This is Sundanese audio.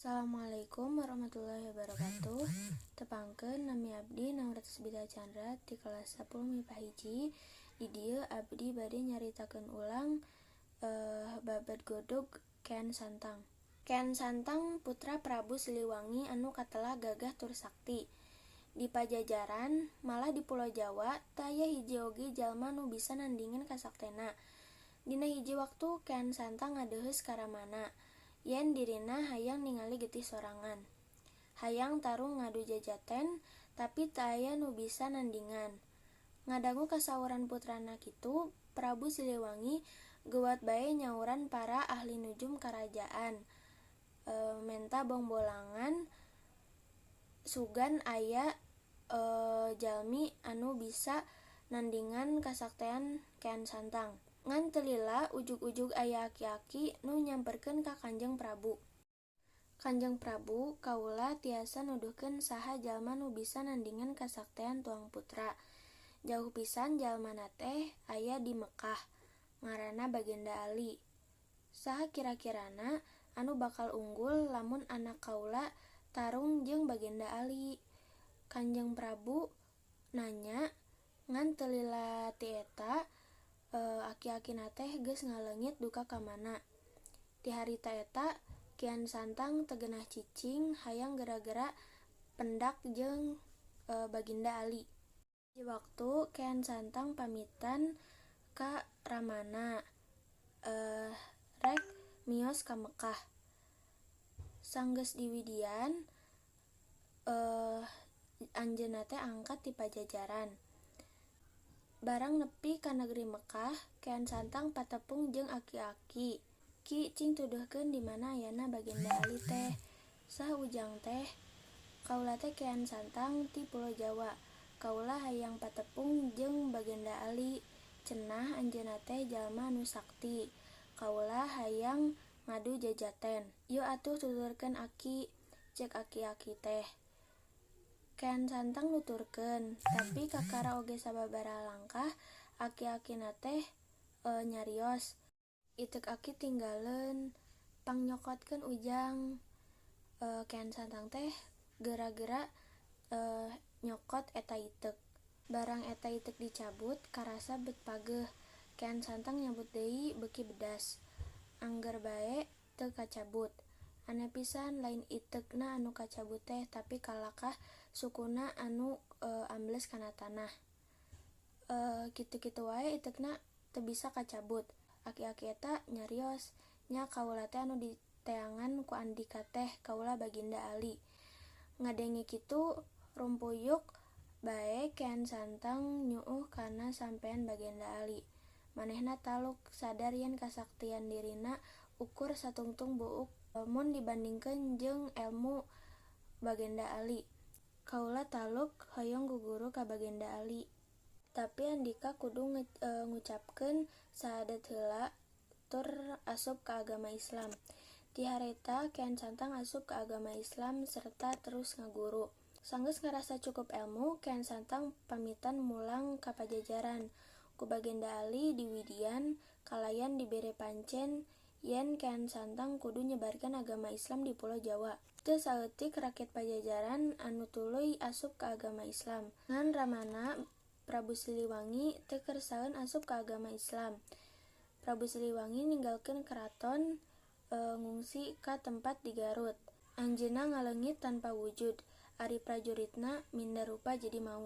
Assalamualaikum warahmatullahi wabarakatuh. Tepangkeun, nami abdi Naura Tsabita Chandra ti kelas 10 MIPA 1. Di dieu abdi bade nyaritakeun ulang babad godog Kean Santang. Kean Santang putra Prabu Siliwangi anu katelah gagah tur sakti. Di Pajajaran, malah di Pulo Jawa, teu aya hiji oge jalma nu bisa nandingan kasaktena. Dina hiji waktu Kean Santang ngadeuheus ka ramana yen dirina hayang ningali getih sorangan. Hayang tarung ngadu jajaten, tapi teu aya nu bisa nandingan. Ngadangu kasauran putrana kitu, Prabu Siliwangi geuwat bae nyauran para ahli nujum karajaan menta bongbolangan sugan aya jalmi anu bisa nandingan kasaktean Kean Santang. Ngan teu lila ujug-ujug aya aki-aki nu nyamperkeun ka Kanjeng Prabu. "Kanjeng Prabu, kaula tiasa nuduhkeun saha jalma nu bisa nandingan kasaktean tuang putra. Jauh pisan jalmana teh, aya di Mekkah, ngaranna Bagenda Ali. Saha kira-kirana anu bakal unggul lamun anak kaula tarung jeung Bagenda Ali?" Kanjeng Prabu nanya. Ngan teu lila ti eta aki-akina teh geus ngaleungit duka ka mana. Ti harita eta Kian Santang teu genah cicing, hayang gera-gera pendak jeung Baginda Ali. Hiji waktu Kean Santang pamitan ka ramana rek mios ka Mekkah. Sanggeus diwidian, anjeunna teh angkat ti Pajajaran. Barang nepi ka negeri Mekkah, Kean Santang patepung jeung aki-aki. "Ki, cing tuduhkeun di mana ayana Bagenda Ali teh?" "Saha ujang teh?" "Kaula teh Kean Santang ti Pulo Jawa. Kaula hayang patepung jeung Bagenda Ali. Cenah anjeunna teh jalma anu sakti. Kaula hayang ngadu jajaten." "Yuk atuh tuturkeun, Aki," cek aki-aki teh. Kean Santang nuturkeun, tapi kakara oge sababaraha langkah aki-akina teh nyarios, "Iteuk Aki tinggaleun, pangnyokotkeun ujang." Kean Santang teh gera-gera nyokot eta iteuk. Barang eta iteuk dicabut, karasa bet pageuh. Kean Santang nyabut deui beuki bedas, angger bae teu kacabut. Aneh pisan, lain iteukna anu kacabut teh, tapi kalakah sukuna anu ambles kana tanah. Kitu-kitu wae iteukna teu bisa kacabut. Aki-aki eta nyarios, "Nya, kaula teh anu diteangan ku andika teh, kaula Baginda Ali." Ngadenge kitu, rumpuyuk bae Kean Santang nyuuh kana sampean Bagenda Ali. Manehna taluk sadar yen kasaktian dirina ukur satungtung buuk mun dibandingkeun jeung elmu Bagenda Ali. "Kaula taluk hoyong guguru ka Bagenda Ali. Tapi andika kudu ngucapkeun sahadat heula tur asup ka agama Islam." Ti harita Kean Santang asup ka agama Islam serta terus ngaguru. Sanggeus ngarasa cukup elmu, Kean Santang pamitan mulang ka Pajajaran. Ku Bagenda Ali diwidian kalayan dibere pancen yen Kean Santang kudu nyebarkeun agama Islam di Pulo Jawa. Teu saeutik rakyat Pajajaran anu tuluy asup ka agama Islam. Ngan ramana Prabu Siliwangi teu kersaeun asup ka agama Islam. Prabu Siliwangi ninggalkeun keraton, ngungsi ka tempat di Garut. Anjeunna ngaleungit tanpa wujud, ari prajuritna minda rupa jadi maung.